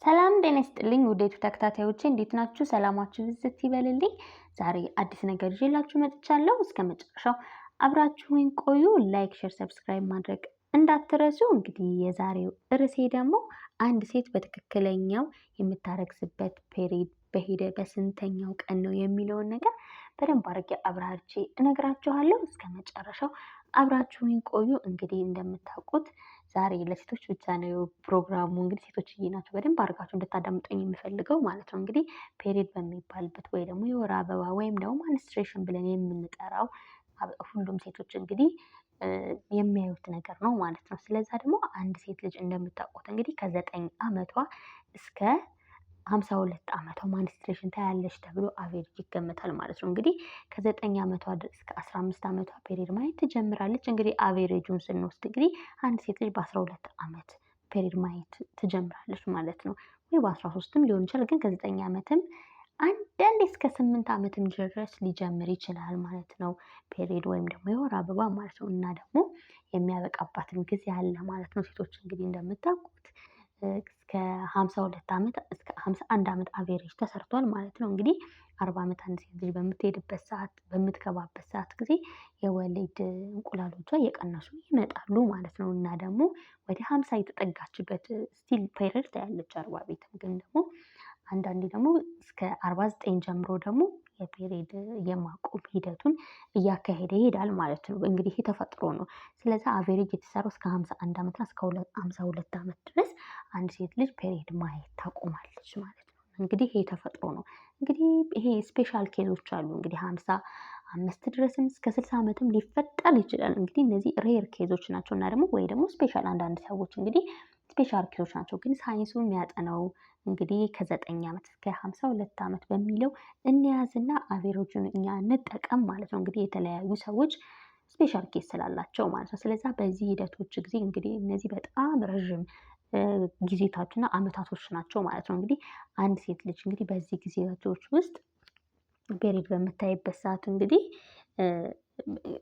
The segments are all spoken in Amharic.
ሰላም ጤና ይስጥልኝ ውድ ተከታታዮቼ፣ እንዴት ናችሁ? ሰላማችሁ ብዝት ይበልልኝ። ዛሬ አዲስ ነገር ይዤላችሁ መጥቻለሁ። እስከ መጨረሻው አብራችሁኝ ቆዩ። Like፣ share፣ subscribe ማድረግ እንዳትረሱ። እንግዲህ የዛሬው ርዕሴ ደግሞ አንድ ሴት በትክክለኛው የምታረግዝበት period በሄደ በስንተኛው ቀን ነው የሚለውን ነገር በደንብ አድርጌ አብራርቼ እነግራችኋለሁ። እስከ መጨረሻው አብራችሁኝ ቆዩ። እንግዲህ እንደምታውቁት ዛሬ ለሴቶች ብቻ ነው ፕሮግራሙ። እንግዲህ ሴቶችዬ ናቸው በደንብ አድርጋችሁ እንድታዳምጡኝ የምፈልገው ማለት ነው። እንግዲህ period በሚባልበት ወይ ደግሞ የወር አበባ ወይም ደግሞ menstruation ብለን የምንጠራው ሁሉም ሴቶች እንግዲህ የሚያዩት ነገር ነው ማለት ነው። ስለዛ ደግሞ አንድ ሴት ልጅ እንደምታውቁት እንግዲህ ከ9 አመቷ እስከ 52 አመቷ menstruation ታያለች ተብሎ average ይገመታል ማለት ነው። እንግዲህ ከ9 አመቷ እስከ 15 አመቷ period ማየት ትጀምራለች። እንግዲህ average ኡን ስንወስድ እንግዲህ አንድ ሴት ልጅ በ12 አመት period ማየት ትጀምራለች ማለት ነው። ወይ በ13ም ሊሆን ይችላል። ግን ከ9 አመትም አንዳንዴ እስከ 8 አመትም ድረስ ሊጀምር ይችላል ማለት ነው። Period ወይም ደግሞ የወር አበባ ማለት ነው። እና ደግሞ የሚያበቃባትም ጊዜ አለ ማለት ነው። ሴቶች እንግዲህ እንደምታውቁት እስከ 52 ዓመት፣ እስከ 51 ዓመት average ተሰርቷል ማለት ነው። እንግዲህ 40 ዓመት አንድ ሴት ልጅ በምትሄድበት ሰዓት፣ በምትገባበት ሰዓት ጊዜ የወሊድ እንቁላሎቿ እየቀነሱ ይመጣሉ ማለት ነው። እና ደግሞ ወደ 50 የተጠጋችበት still period ታያለች 40 ቤትም። ግን ደግሞ አንዳንዴ ደግሞ እስከ 49 ጀምሮ ደግሞ የ period የማቆም ሂደቱን እያካሄደ ይሄዳል ማለት ነው። እንግዲህ ይሄ ተፈጥሮ ነው። ስለዚህ average የተሰራው እስከ 51 ዓመትና እስከ 52 ዓመት ድረስ አንድ ሴት ልጅ period ማየት ታቆማለች ማለት ነው። እንግዲህ ይሄ ተፈጥሮ ነው። እንግዲህ ይሄ special case ኦች አሉ። እንግዲህ 55 ድረስም እስከ 60 ዓመትም ሊፈጠር ይችላል። እንግዲህ እነዚህ rare case ኦች ናቸው እና ደግሞ ወይ ደግሞ special አንዳንድ ሰዎች እንግዲህ special case ኦች ናቸው። ግን ሳይንሱ የሚያጠናው እንግዲህ ከ9 ዓመት እስከ 52 ዓመት በሚለው እንያዝና average ኡን እኛ እንጠቀም ማለት ነው። እንግዲህ የተለያዩ ሰዎች special case ስላላቸው ማለት ነው። ስለዛ በዚህ ሂደቶች ጊዜ እንግዲህ እነዚህ በጣም ረዥም ጊዜታችና አመታቶች ናቸው ማለት ነው። እንግዲህ አንድ ሴት ልጅ እንግዲህ በዚህ ጊዜያቶች ውስጥ period በምታይበት ሰዓት እንግዲህ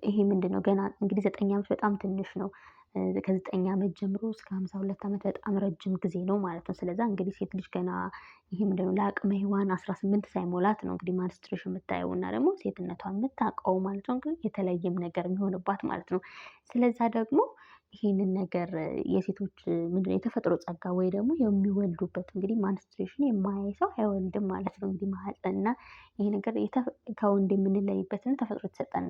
ይሄ ምንድን ነው? ገና እንግዲህ 9 ዓመት በጣም ትንሽ ነው። ከ9 ዓመት ጀምሮ እስከ 52 ዓመት በጣም ረጅም ጊዜ ነው ማለት ነው። ስለዛ እንግዲህ ሴት ልጅ ገና ይሄ ምንድነው ለአቅመ ሔዋን 18 ሳይሞላት ነው እንግዲህ menstruation የምታየው እና ደግሞ ሴትነቷን የምታውቀው ማለት ነው። እንግዲህ የተለየም ነገር የሚሆንባት ማለት ነው። ስለዛ ደግሞ ይሄንን ነገር የሴቶች ምንድነው የተፈጥሮ ጸጋ ወይ ደግሞ የሚወልዱበት፣ እንግዲህ menstruation የማያይ ሰው አይወልድም ማለት ነው። እንግዲህ ማህፀንና ይሄ ነገር ከወንድ የምንለይበትና ተፈጥሮ የተሰጠን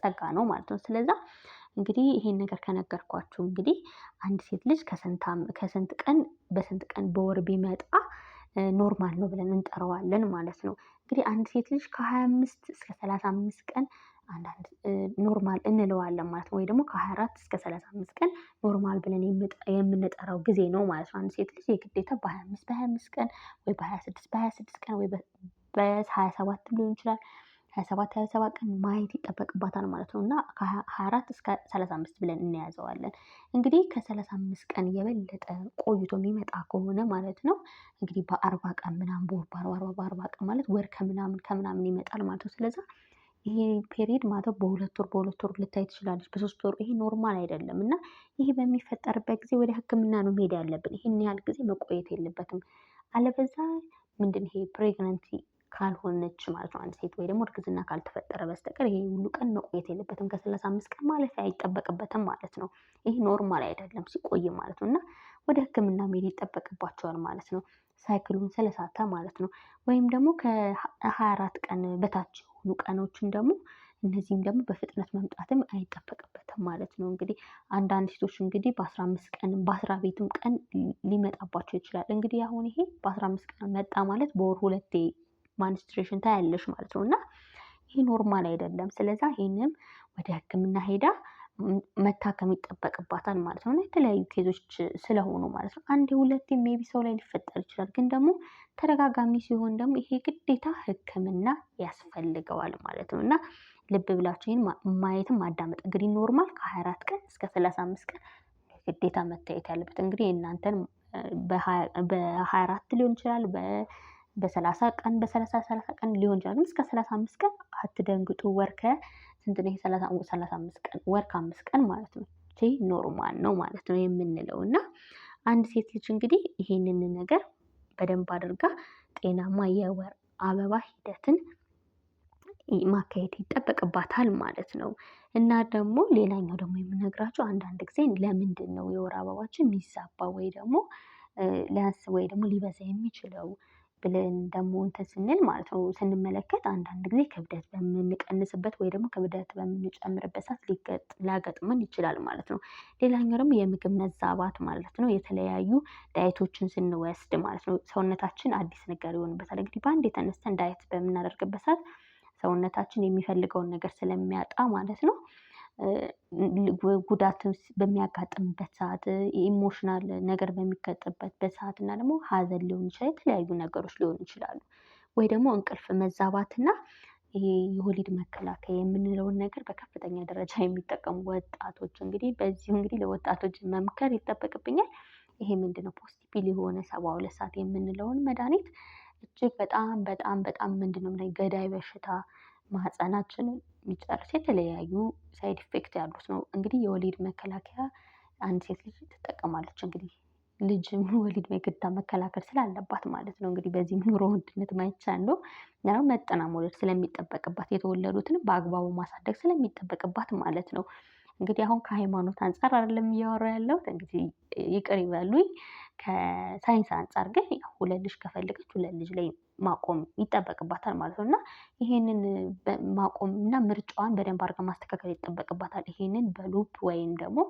ጸጋ ነው ማለት ነው። ስለዛ እንግዲህ ይሄን ነገር ከነገርኳችሁ እንግዲህ አንድ ሴት ልጅ ከስንት ቀን በስንት ቀን በወር ቢመጣ normal ነው ብለን እንጠራዋለን ማለት ነው። እንግዲህ አንድ ሴት ልጅ ከ25 እስከ 35 ቀን አንዳንድ normal እንለዋለን ማለት ነው። ወይ ደግሞ ከ24 እስከ 35 ቀን normal ብለን የምንጠራው ጊዜ ነው ማለት ነው። አንድ ሴት ልጅ የግዴታ በ25 በ25 ቀን ወይ በ26 በ26 ቀን ወይ በ27 ሊሆን ይችላል፣ 27 27 ቀን ማየት ይጠበቅባታል ማለት ነው። እና ከ24 እስከ 35 ብለን እንያዘዋለን። እንግዲህ ከ35 ቀን የበለጠ ቆይቶ የሚመጣ ከሆነ ማለት ነው፣ እንግዲህ በ40 ቀን ምናምን፣ በወር በ40 በ40 ቀን ማለት ወር ከምናምን ከምናምን ይመጣል ማለት ነው። ስለዛ ይሄ period ማለት በ2 ወር በ2 ወር ልታይ ትችላለች፣ በ3 ወር። ይሄ normal አይደለም እና ይሄ በሚፈጠርበት ጊዜ ወደ ሕክምና ነው መሄድ ያለብን። ይሄን ያህል ጊዜ መቆየት የለበትም። አለበዛ ምንድን ይሄ pregnancy ካልሆነች ማለት ነው አንድ ሴት ወይ ደግሞ እርግዝና ካልተፈጠረ በስተቀር ይሄ ሁሉ ቀን መቆየት የለበትም። ከ35 ቀን ማለፍ አይጠበቅበትም ማለት ነው። ይሄ normal አይደለም ሲቆይ ማለት ነው እና ወደ ሕክምና መሄድ ይጠበቅባቸዋል ማለት ነው። Cycle ኡን ስለሳተ ማለት ነው። ወይም ደግሞ ከ24 ቀን በታች የሆኑ ቀኖችን ደግሞ እነዚህም ደግሞ በፍጥነት መምጣትም አይጠበቅበትም ማለት ነው። እንግዲህ አንዳንድ ሴቶች እንግዲህ በ15 ቀን በ10 ቤትም ቀን ሊመጣባቸው ይችላል። እንግዲህ አሁን ይሄ በ15 ቀን መጣ ማለት በወር ሁለቴ menstruation ታያለሽ ማለት ነው እና ይሄ normal አይደለም። ስለዛ ይሄንም ወደ ሕክምና ሄዳ መታከም ይጠበቅባታል ማለት ነው። እና የተለያዩ case ኦች ስለሆኑ ማለት ነው። አንዴ ሁለቴ maybe ሰው ላይ ሊፈጠር ይችላል። ግን ደግሞ ተደጋጋሚ ሲሆን ደግሞ ይሄ ግዴታ ሕክምና ያስፈልገዋል ማለት ነው። እና ልብ ብላችሁ ይሄን ማየትም ማዳመጥ፣ እንግዲህ normal ከ24 ቀን እስከ 35 ቀን ግዴታ መታየት ያለበት። እንግዲህ የእናንተን በ24 ሊሆን ይችላል፣ በ30 ቀን፣ በ30 30 ቀን ሊሆን ይችላል። ግን እስከ 35 ቀን አትደንግጡ። ወር ከስንት ነው? 35 ቀን፣ ወር ከ5 ቀን ማለት ነው። ይሄ normal ነው ማለት ነው የምንለው። እና አንድ ሴት ልጅ እንግዲህ ይሄንን ነገር በደንብ አድርጋ ጤናማ የወር አበባ ሂደትን ማካሄድ ይጠበቅባታል ማለት ነው። እና ደግሞ ሌላኛው ደግሞ የምነግራችሁ አንዳንድ ጊዜ ለምንድን ነው የወር አበባችን የሚዛባ ወይ ደግሞ ሊያንስ ወይ ደግሞ ሊበዛ የሚችለው ብለን ደግሞ እንትን ስንል ማለት ነው ስንመለከት፣ አንዳንድ ጊዜ ክብደት በምንቀንስበት ወይ ደግሞ ክብደት በምንጨምርበት ሰዓት ሊያገጥመን ይችላል ማለት ነው። ሌላኛው ደግሞ የምግብ መዛባት ማለት ነው። የተለያዩ diet ኦችን ስንወስድ ማለት ነው፣ ሰውነታችን አዲስ ነገር ይሆንበታል። እንግዲህ በአንድ የተነስተን diet በምናደርግበት ሰዓት ሰውነታችን የሚፈልገውን ነገር ስለሚያጣ ማለት ነው፣ ጉዳት በሚያጋጥምበት ሰዓት፣ emotional ነገር በሚገጥምበት ሰዓት እና ደግሞ ሀዘን ሊሆን ይችላል፣ የተለያዩ ነገሮች ሊሆኑ ይችላሉ። ወይ ደግሞ እንቅልፍ መዛባትና ይሄ የወሊድ መከላከያ የምንለውን ነገር በከፍተኛ ደረጃ የሚጠቀሙ ወጣቶች፣ እንግዲህ በዚሁ እንግዲህ ለወጣቶች መምከር ይጠበቅብኛል። ይሄ ምንድነው post pill የሆነ 72 ሰዓት የምንለውን መድኃኒት እጅግ በጣም በጣም በጣም ምንድነው ገዳይ በሽታ፣ ማህፀናችንን የሚጨርስ፣ የተለያዩ side effect ያሉት ነው። እንግዲህ የወሊድ መከላከያ አንድ ሴት ልጅ ትጠቀማለች፣ እንግዲህ ልጅ ወሊድ የግድ መከላከል ስላለባት ማለት ነው። እንግዲህ በዚህ ኑሮ ውድነት ማይቻል ነው፣ መጠና መውለድ ስለሚጠበቅባት፣ የተወለዱትንም በአግባቡ ማሳደግ ስለሚጠበቅባት ማለት ነው። እንግዲህ አሁን ከሃይማኖት አንፃር አይደለም እያወራሁ ያለሁት፣ እንግዲህ ይቅር ይበሉኝ። ከሳይንስ አንፃር ግን ሁለት ልጅ ከፈለገች ሁለት ልጅ ላይ ማቆም ይጠበቅባታል ማለት ነው። እና ይሄንን ማቆም እና ምርጫዋን በደንብ አድርጋ ማስተካከል ይጠበቅባታል። ይሄንን በ loop ወይም ደግሞ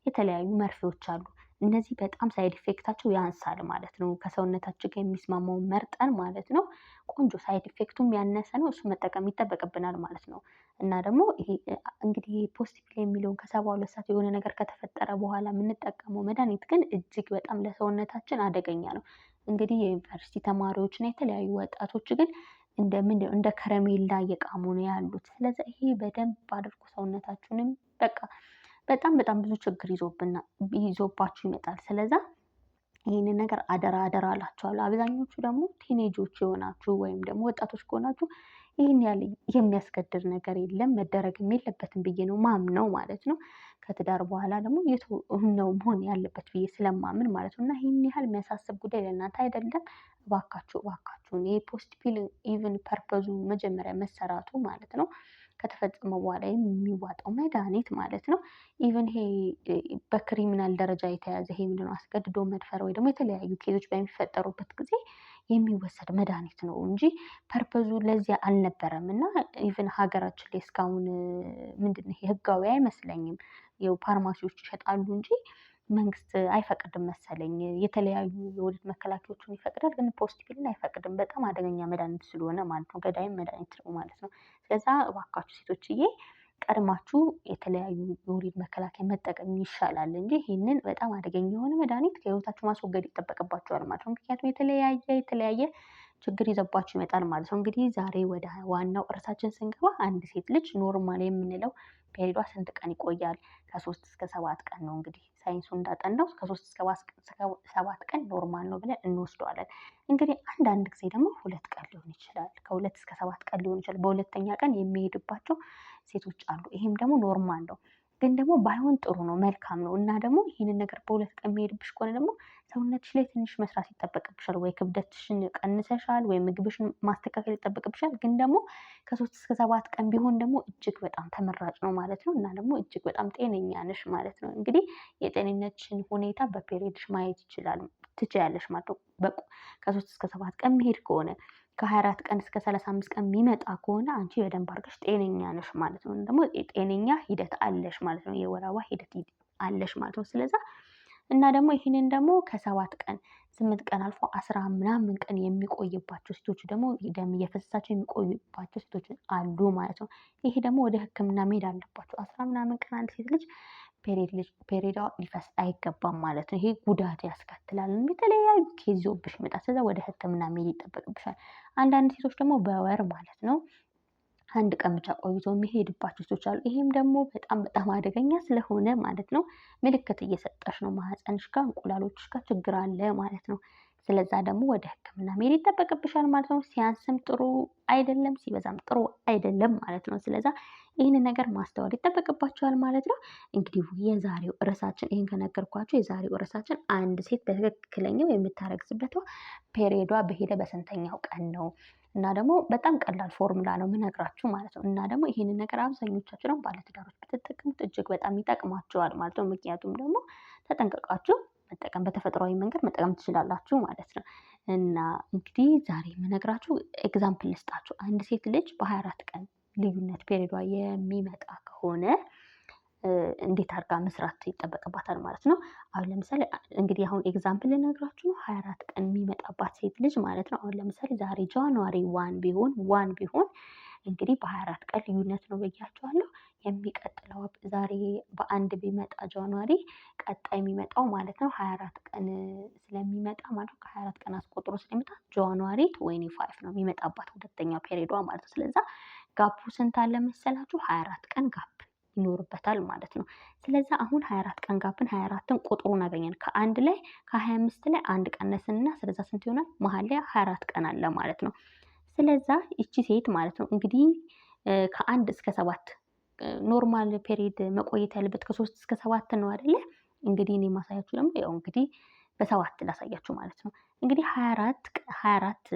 የተለያዩ መርፌዎች አሉ። እነዚህ በጣም side effect ኣቸው ያንሳል ማለት ነው። ከሰውነታችን ጋር የሚስማማውን መርጠን ማለት ነው። ቆንጆ side effect ኡም ያነሰ ነው። እሱ መጠቀም ይጠበቅብናል ማለት ነው። እና ደግሞ ይሄ እንግዲህ post pill የሚለውን ከ72 ሰዓት የሆነ ነገር ከተፈጠረ በኋላ የምንጠቀመው መድኃኒት ግን እጅግ በጣም ለሰውነታችን አደገኛ ነው። እንግዲህ የዩኒቨርሲቲ ተማሪዎች እና የተለያዩ ወጣቶች ግን እንደ ምንድነው እንደ ከረሜላ እየቃሙ ነው ያሉት። ስለዚህ ይሄ በደንብ አድርጎ ሰውነታችሁንም በቃ በጣም በጣም ብዙ ችግር ይዞባችሁ ይመጣል። ስለዛ ይህንን ነገር አደራ አደራ እላችኋለሁ። አብዛኞቹ ደግሞ teenage ኦች የሆናችሁ ወይም ደግሞ ወጣቶች ከሆናችሁ ይህን ያህል የሚያስገድድ ነገር የለም፣ መደረግም የለበትም ብዬ ነው ማምነው ማለት ነው። ከትዳር በኋላ ደግሞ የቱ ነው መሆን ያለበት ብዬ ስለማምን ማለት ነው። እና ይህን ያህል የሚያሳስብ ጉዳይ ለእናንተ አይደለም። እባካችሁ እባካችሁን ይሄ post pill even purpose ኡ መጀመሪያ መሰራቱ ማለት ነው፣ ከተፈጸመ በኋላ የሚዋጠው መድኃኒት ማለት ነው። Even ይሄ በ criminal ደረጃ የተያዘ፣ ይሄ ምንድነው አስገድዶ መድፈር ወይ ደግሞ የተለያዩ case ኦች በሚፈጠሩበት ጊዜ የሚወሰድ መድኃኒት ነው እንጂ purpose ኡ ለዚያ አልነበረም። እና even ሀገራችን ላይ እስካሁን ምንድነው ይሄ ህጋዊ አይመስለኝም። ያው ፋርማሲዎች ይሸጣሉ እንጂ መንግስት አይፈቅድም መሰለኝ። የተለያዩ የወሊድ መከላከያዎችን ይፈቅዳል፣ ግን post pill ን አይፈቅድም። በጣም አደገኛ መድኃኒት ስለሆነ ማለት ነው። ገዳይም መድኃኒት ነው ማለት ነው። ስለዛ እባካችሁ ሴቶችዬ ቀድማችሁ የተለያዩ የወሊድ መከላከያ መጠቀም ይሻላል እንጂ ይህንን በጣም አደገኛ የሆነ መድኃኒት ከህይወታችሁ ማስወገድ ይጠበቅባችኋል ማለት ነው። ምክንያቱም የተለያየ የተለያየ ችግር ይዘባችሁ ይመጣል ማለት ነው። እንግዲህ ዛሬ ወደ ዋናው ርዕሳችን ስንገባ አንድ ሴት ልጅ normal የምንለው period ዋ ስንት ቀን ይቆያል? ከ3 እስከ 7 ቀን ነው። እንግዲህ ሳይንሱ እንዳጠናው ከ3 እስከ 7 ቀን normal ነው ብለን እንወስደዋለን። እንግዲህ አንዳንድ ጊዜ ደግሞ 2 ቀን ሊሆን ይችላል፣ ከ2 እስከ 7 ቀን ሊሆን ይችላል። በሁለተኛ ቀን የሚሄድባቸው ሴቶች አሉ። ይሄም ደግሞ normal ነው። ግን ደግሞ ባይሆን ጥሩ ነው፣ መልካም ነው። እና ደግሞ ይህንን ነገር በ2 ቀን የሚሄድብሽ ከሆነ ደግሞ ሰውነትሽ ላይ ትንሽ መስራት ይጠበቅብሻል። ወይ ክብደትሽን ቀንሰሻል፣ ወይ ምግብሽን ማስተካከል ይጠበቅብሻል። ግን ደግሞ ከ3 እስከ 7 ቀን ቢሆን ደግሞ እጅግ በጣም ተመራጭ ነው ማለት ነው። እና ደግሞ እጅግ በጣም ጤነኛ ነሽ ማለት ነው። እንግዲህ የጤንነትሽን ሁኔታ በ period ሽ ማየት ይችላል ትችያለሽ ማለት ነው። ከ3 እስከ 7 ቀን የሚሄድ ከሆነ፣ ከ24 ቀን እስከ 35 ቀን የሚመጣ ከሆነ አንቺ በደንብ አድርገሽ ጤነኛ ነሽ ማለት ነው። ደግሞ የጤነኛ ሂደት አለሽ ማለት ነው። የወር አበባ ሂደት አለሽ ማለት ነው። ስለዛ እና ደግሞ ይህንን ደግሞ ከ7 ቀን 8 ቀን አልፎ አስራ ምናምን ቀን የሚቆይባቸው ሴቶች ደግሞ፣ ደም እየፈሰሳቸው የሚቆይባቸው ሴቶች አሉ ማለት ነው። ይሄ ደግሞ ወደ ሕክምና መሄድ አለባቸው። አስራ ምናምን ቀን አንድ ሴት ልጅ period ዋ ሊፈስ አይገባም ማለት ነው። ይሄ ጉዳት ያስከትላል። የተለያዩ case ይዞብሽ ይመጣል። ስለዛ ወደ ሕክምና መሄድ ይጠበቅብሻል። አንዳንድ ሴቶች ደግሞ በወር ማለት ነው አንድ ቀን ብቻ ቆይቶ የሚሄድባቸው ሴቶች አሉ። ይሄም ደግሞ በጣም በጣም አደገኛ ስለሆነ ማለት ነው ምልክት እየሰጠሽ ነው። ማህፀንሽ ጋር፣ እንቁላሎችሽ ጋር ችግር አለ ማለት ነው። ስለዛ ደግሞ ወደ ሕክምና መሄድ ይጠበቅብሻል ማለት ነው። ሲያንስም ጥሩ አይደለም፣ ሲበዛም ጥሩ አይደለም ማለት ነው። ስለዛ ይህንን ነገር ማስተዋል ይጠበቅባቸዋል ማለት ነው። እንግዲህ የዛሬው ርዕሳችን ይህን ከነገርኳቸው የዛሬው ርዕሳችን አንድ ሴት በትክክለኛው የምታረግዝበት period ዋ በሄደ በስንተኛው ቀን ነው እና ደግሞ በጣም ቀላል ፎርሙላ ነው የምነግራችሁ ማለት ነው። እና ደግሞ ይህንን ነገር አብዛኞቻችሁ ደግሞ ባለትዳሮች ብትጠቀሙት እጅግ በጣም ይጠቅማችኋል ማለት ነው። ምክንያቱም ደግሞ ተጠንቀቃችሁ መጠቀም በተፈጥሯዊ መንገድ መጠቀም ትችላላችሁ ማለት ነው። እና እንግዲህ ዛሬ የምነግራችሁ example ልስጣችሁ። አንድ ሴት ልጅ በ24 ቀን ልዩነት period ዋ የሚመጣ ከሆነ እንዴት አድርጋ መስራት ይጠበቅባታል ማለት ነው። አሁን ለምሳሌ እንግዲህ አሁን example ልነግራችሁ ነው። 24 ቀን የሚመጣባት ሴት ልጅ ማለት ነው። አሁን ለምሳሌ ዛሬ January 1 ቢሆን እንግዲህ በ24 ቀን ልዩነት ነው ብያችኋለሁ። የሚቀጥለው ዛሬ በ1 ቢመጣ January ቀጣይ የሚመጣው ማለት ነው 24 ቀን ስለሚመጣ ማለት ነው፣ ከ24 ቀን አስቆጥሮ ስለሚመጣ January 25 ነው የሚመጣባት ሁለተኛው period ዋ ማለት ነው። ስለዛ gap ኡ ስንት አለ መሰላችሁ? 24 ቀን gap ይኖርበታል ማለት ነው። ስለዛ አሁን 24 ቀን gap ን 24ን ቁጥሩን አገኘን። ከአንድ ላይ ከ25 ላይ አንድ ቀነስንና ስለዛ ስንት ይሆናል? መሀል ላይ 24 ቀን አለ ማለት ነው። ስለዛ እቺ ሴት ማለት ነው እንግዲህ ከ1 እስከ 7 normal period መቆየት ያለበት ከ3 እስከ 7 ነው አይደለ? እንግዲህ እኔ ማሳያችሁ ደግሞ ያው እንግዲህ በ7 ላሳያችሁ ማለት ነው። እንግዲህ 24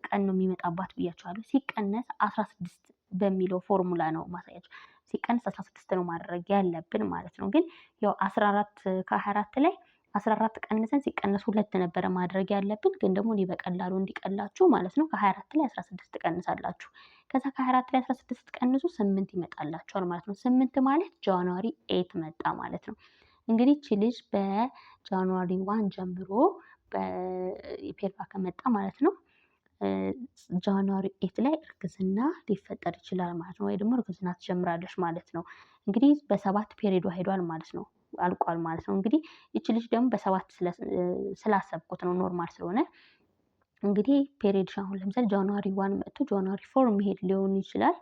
ቀን ነው የሚመጣባት ብያችኋለሁ። ሲቀነስ 16 በሚለው ፎርሙላ ነው ማሳያችሁ። ሲቀነስ 16 ነው ማድረግ ያለብን ማለት ነው። ግን ያው 14 ከ24 ላይ 14 ቀንሰን ሲቀነስ 2 ነበረ ማድረግ ያለብን። ግን ደግሞ እኔ በቀላሉ እንዲቀላችሁ ማለት ነው ከ24 ላይ 16 ትቀንሳላችሁ። ከዛ ከ24 ላይ 16 ስትቀንሱ 8 ይመጣላችኋል ማለት ነው። 8 ማለት January 8 መጣ ማለት ነው። እንግዲህ እቺ ልጅ በ January 1 ጀምሮ በ period ዋ ከመጣ ማለት ነው January 8 ላይ እርግዝና ሊፈጠር ይችላል ማለት ነው። ወይ ደግሞ እርግዝና ትጀምራለች ማለት ነው። እንግዲህ በ7 period ዋ ሄዷል ማለት ነው፣ አልቋል ማለት ነው። እንግዲህ ይቺ ልጅ ደግሞ በ7 ስላሰብኩት ነው normal ስለሆነ እንግዲህ period አሁን ለምሳሌ January 1 መጥቶ January 4 መሄድ ሊሆን ይችላል፣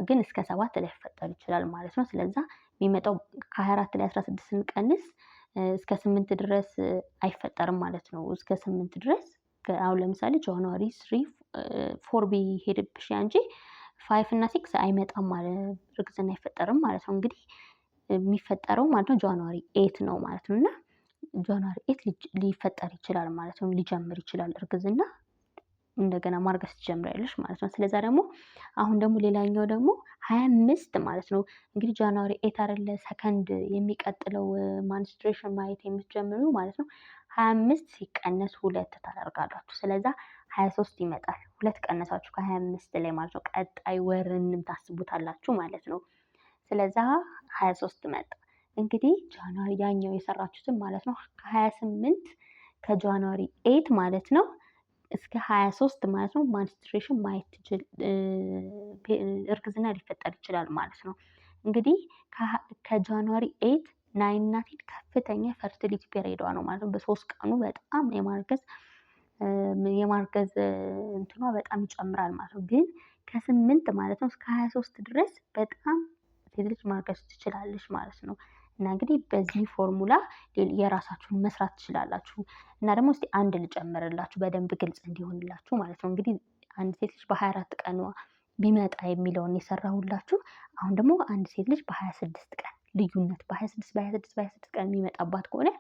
ግን እስከ 7 ላይፈጠር ይችላል ማለት ነው። ስለዛ የሚመጣው ከ24 ላይ 16 ስንቀንስ እስከ 8 ድረስ አይፈጠርም ማለት ነው። እስከ 8 ድረስ አሁን ለምሳሌ January 3 4 ቢሄድብሽ እንጂ 5 እና 6 አይመጣም ማለት እርግዝና አይፈጠርም ማለት ነው። እንግዲህ የሚፈጠረው ማለት ነው January 8 ነው ማለት ነው። እና January 8 ሊፈጠር ይችላል ማለት ነው። ሊጀምር ይችላል እርግዝና፣ እንደገና ማርገዝ ትጀምሪያለሽ ማለት ነው። ስለዛ ደግሞ አሁን ደግሞ ሌላኛው ደግሞ 25 ማለት ነው። እንግዲህ January 8 አይደለ ሰከንድ የሚቀጥለው menstruation ማየት የምትጀምሪው ማለት ነው። 25 ሲቀነስ 2 ታደርጋላችሁ። ስለዛ 23 ይመጣል። 2 ቀነሳችሁ ከ25 ላይ ማለት ነው። ቀጣይ ወርንም ታስቡታላችሁ ማለት ነው። ስለዛ 23 መጣ። እንግዲህ January ያኛው የሰራችሁትን ማለት ነው ከ28 ከ January 8 ማለት ነው እስከ 23 ማለት ነው menstruation ማየት እርግዝና ሊፈጠር ይችላል ማለት ነው። እንግዲህ ከ January 8 9 እና 10 ከፍተኛ fertility period ዋ ነው ማለት ነው። በ3 ቀኑ በጣም የማርገዝ እንትኗ በጣም ይጨምራል ማለት ነው። ግን ከ8 ማለት ነው እስከ 23 ድረስ በጣም ሴት ልጅ ማርገዝ ትችላለች ማለት ነው። እና እንግዲህ በዚህ ፎርሙላ የራሳችሁን መስራት ትችላላችሁ። እና ደግሞ እስቲ አንድ ልጨምርላችሁ በደንብ ግልጽ እንዲሆንላችሁ ማለት ነው። እንግዲህ አንድ ሴት ልጅ በ24 ቀኗ ቢመጣ የሚለውን የሰራሁላችሁ። አሁን ደግሞ አንድ ሴት ልጅ በ26 ቀን ልዩነት በ26 በ26 በ26 ቀን የሚመጣባት ከሆነ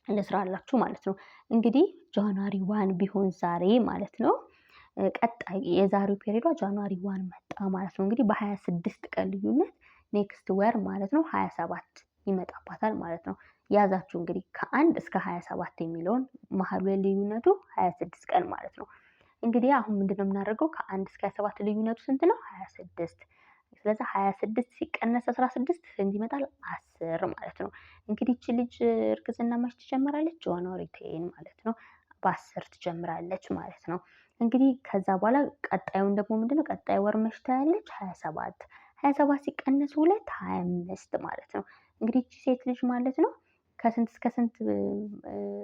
ልስራላችሁ ማለት ነው። እንግዲህ January 1 ቢሆን ዛሬ ማለት ነው ቀጣይ የዛሬው period ዋ January 1 መጣ ማለት ነው። እንግዲህ በ26 ቀን ልዩነት next ወር ማለት ነው 27 ይመጣባታል ማለት ነው። ያዛችሁ እንግዲህ ከ1 እስከ 27 የሚለውን መሀሉ ልዩነቱ 26 ቀን ማለት ነው። እንግዲህ አሁን ምንድነው የምናደርገው? ከ1 እስከ 27 ልዩነቱ ስንት ነው? 26። ስለዚህ 26 ሲቀነስ 16 ስንት ይመጣል? 10 ማለት ነው። እንግዲህ እቺ ልጅ እርግዝና መች ትጀምራለች? January 10 ማለት ነው። በ10 ትጀምራለች ማለት ነው። እንግዲህ ከዛ በኋላ ቀጣዩን ደግሞ ምንድነው? ቀጣዩ ወር መች ታያለች? 27። 27 ሲቀነስ 2 25 ማለት ነው። እንግዲህ እቺ ሴት ልጅ ማለት ነው ከስንት እስከ ስንት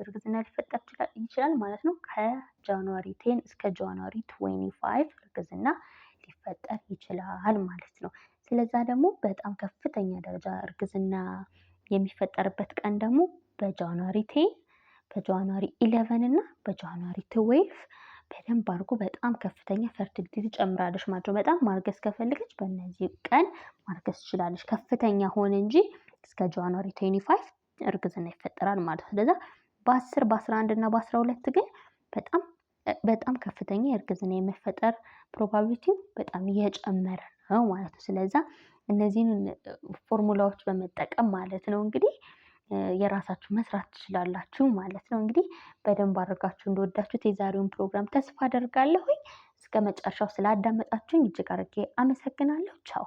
እርግዝና ሊፈጠር ይችላል ማለት ነው? ከ January 10 እስከ January 25 እርግዝና ሊፈጠር ይችላል ማለት ነው። ስለዛ ደግሞ በጣም ከፍተኛ ደረጃ እርግዝና የሚፈጠርበት ቀን ደግሞ በ January 10 በ January 11 እና በ January 12 በደንብ አድርጎ በጣም ከፍተኛ fertility ትጨምራለች ማለት ነው። በጣም ማርገዝ ከፈለገች በእነዚህ ቀን ማርገዝ ትችላለች። ከፍተኛ ሆነ እንጂ እስከ January 25 እርግዝና ይፈጠራል ማለት ነው። ስለዛ በ10፣ በ11 እና በ12 ግን በጣም በጣም ከፍተኛ የእርግዝና የመፈጠር probability ው በጣም እየጨመረ ነው ማለት ነው። ስለዛ እነዚህን ፎርሙላዎች በመጠቀም ማለት ነው እንግዲህ የራሳችሁ መስራት ትችላላችሁ ማለት ነው። እንግዲህ በደንብ አድርጋችሁ እንደወዳችሁት የዛሬውን ፕሮግራም ተስፋ አደርጋለሁኝ። እስከ መጨረሻው ስላዳመጣችሁኝ እጅግ አድርጌ አመሰግናለሁ። ቻው።